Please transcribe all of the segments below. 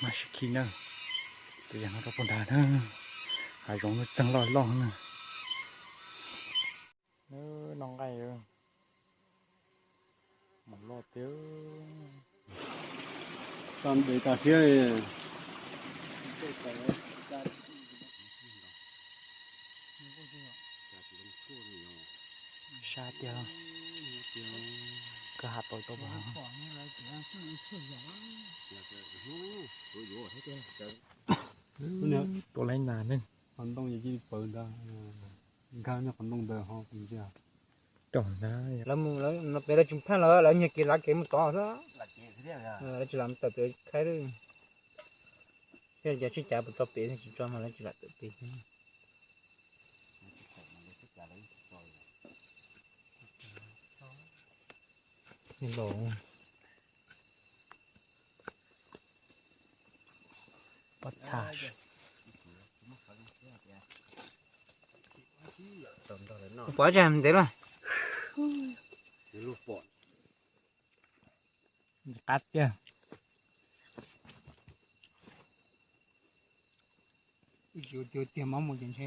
Mas sib khi na, tus yam no rau puag nrad na, hav zoov no txeeg loj loj na. Nws no nqaij mus loj tiag. Txog ntev tas thiab. Sab tiag. Koj ha tau tau. Tua laib nas ne. Qhov ntoo yog cia li pawv ntag. Nkag nyob qhov ntoo ntawd ho tus ntsia. Tom ntag. Lawv mus, lawv no pem lawv tsis phaj los lawv nyiag kev lav kev mus tod xwb. Lawv tsis lam tawm pem khaib lawm. Thiab cas sib cav puas tso pem, tsis tso mas lawv tsis lam tawm pem. Los. Pob txha. Pom tsam ntev lawm. Qab tiag. Wb tsis ua tiag tiag, mob mus ces ntshe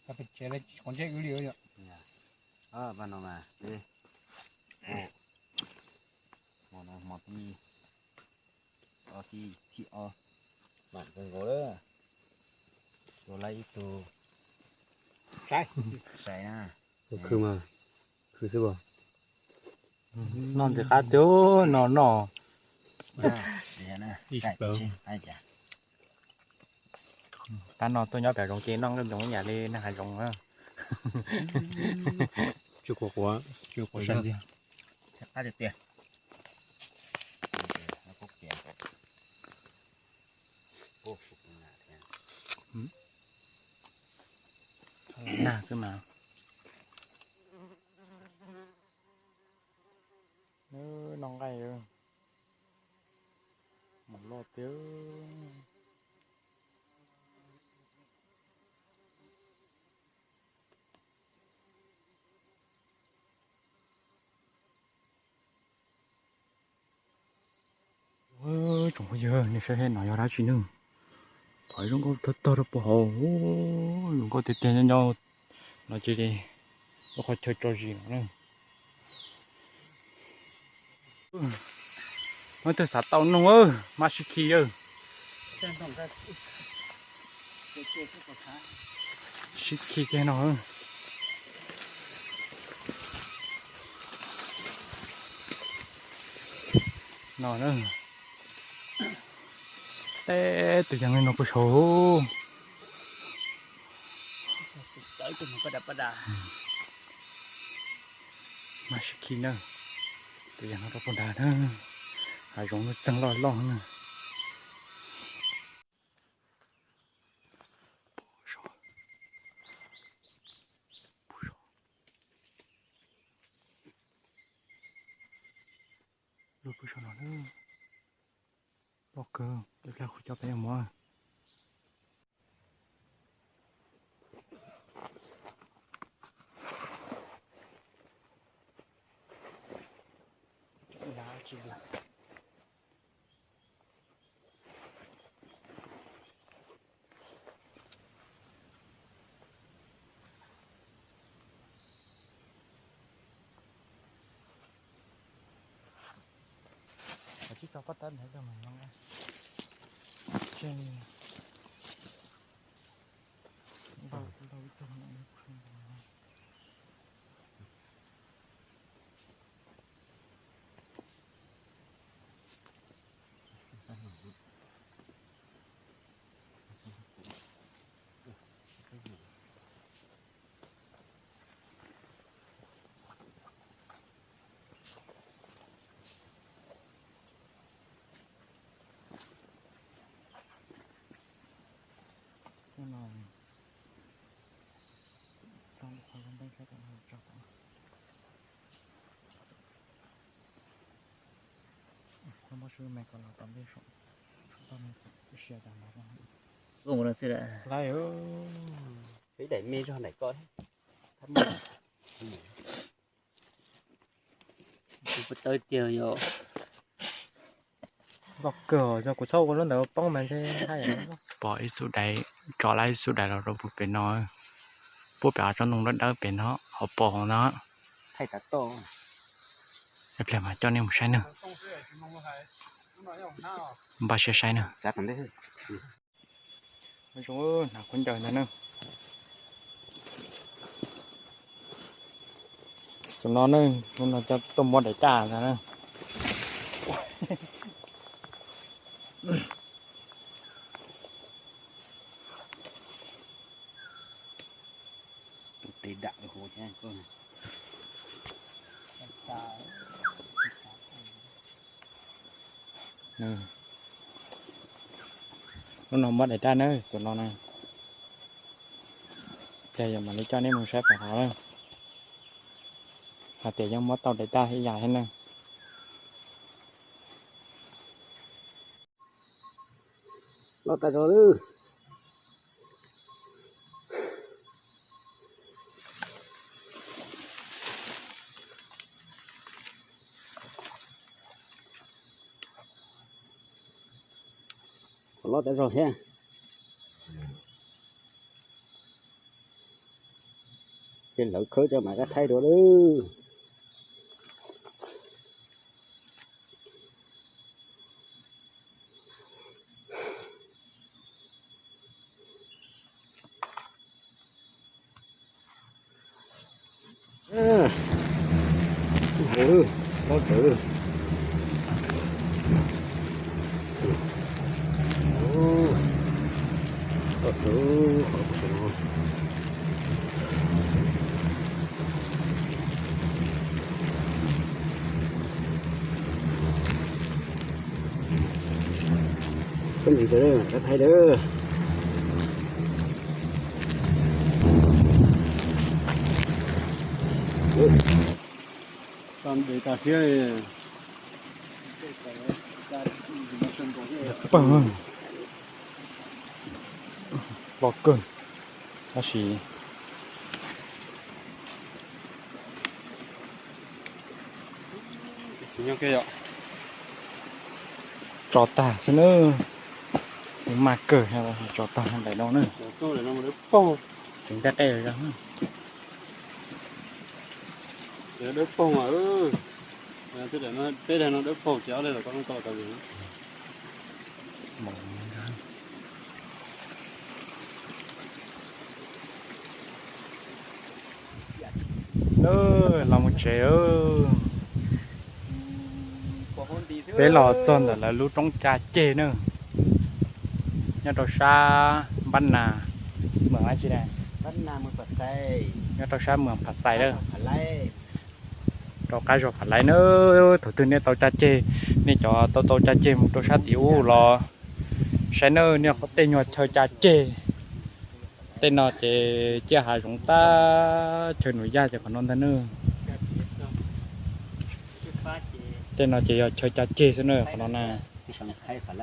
cov pem tsev lawv tsis quav ntsej wb li yom. Pab no mas, hmo no hmo thib, ob thib, thib ob, mam kawg nkaus lawm. Tua laib ib tug. Saib, saib na. Khw mas, khw xwb as. Noj ntxim qab tiag no no. Tab no tuaj nyob pem zoov ces noj nqaij ntoo ib yam li noj hav zoov na. Tsis quav quav, tsis quav sab tiag. Qab tiag tiag. Nag xwb mas. Nws no nqaij mus loj tiag. Tsoom phooj ywg, nej saib seb no yog dab tsi ne. Thov zoo nkauj tag tag rau puag hauv, zoo nkauj tiag tiag nyob nyob no cia li ua qhov chaw tso zis no na. Muaj ib tug xav tau noog, mab sib khi. Sib khi kiag no. No na. Teb tus yam li no puag saud. Mas sib khi na. Tus yam no rau puag nrad na. Hav zoov no txeeg loj loj na. Lub pw saum no na. Loj kawg, ib pliag kuv coj peb mus. Tsis tau pob tawb ntawd rau mas no. Tseg. Hnub no tso qhov lub nteej saib tom no tso tau. Koj muab swb me ko los tom ntej saum, saum toj me ib siab tas los. Ua no xwb lawm. Lawm. Ib daim me zog daim ko. Tus puas tawb tiag yom. Loj kawg, yog kuv txhob ua lub ntawd poob mas ntshe haj yam. Pom ib xub dais, tso lawm ib xub dais los rau pem no, puag pem tsob ntoo dawb dawb pem no, hauv paus hauv no. Ib pliag mas coj nej mus saib nawb. Npaj siab saib nawb. Zoo, hnav khaub ncaws ntag na. Xus no na, hnub no coj tuaj muab daim raj ntag na. Hnub no muab daim raj na, xus no na. Ces yog mam li coj nej mus saib pem hauv na. Hais tias yeej muab tau daim raj ib yam thiab na. Loj tas zog lawm. Loj tas zog thiab. Ces lawv khawb cov mam rov qab thaij dua lawm. Loj tawv. Loj tawv, qhov kuv saum no. Koj ntxiv tawm, koj thaij dawb. Pog, loj kawg, tab sis tso tag xwb na. Maj kawg, tso tag npaum no na. Tseem ntaj qe zog. Dawb paug mas, peb daim no dawb paug ces ob daim tom ko los tau li. Los mus tsev. Peb los txog ntawm lawv lub roob tsa ceg na, nyob rau sab Npab Nas, Mws Pha Xais, nyob rau sab Mws Pha Xais lawm. Rau qab zos Pha Laiv na, thaum twg nej tau tsa ceg, nej cov tau tau tsa ceg mus rau sab tim ub los saib na, nej qhov tej nyuag chaw tsa ceg. Tej no ces ciaj hav zoov tag, chaw nus yaj ces qhov no ntag na. Tej no ces yog chaw tsa ceg xwb na, qhov no na.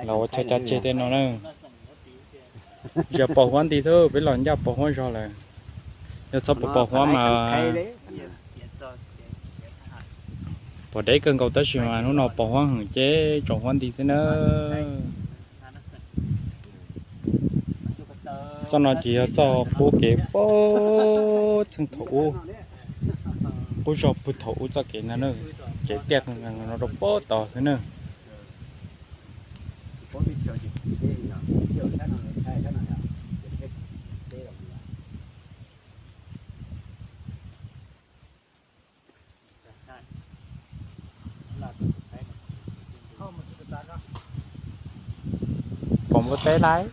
Los ua chaw tsa ceg tej no na. Yog pos huab nti xwb, peb los ncaj pos huab zog lawm. Yog txhob pos pos huab mas pos deb kawg nkaus, tab sis mas hnub no pos huab heev ces tsaus huab nti xwb na. Txoj no ces yog txoj qub kev puag txheej thaum ub, qub zog puag thaum ub txoj kev no na, kev tiaj no rau puag tod xwb na. Pom npua teb lawm.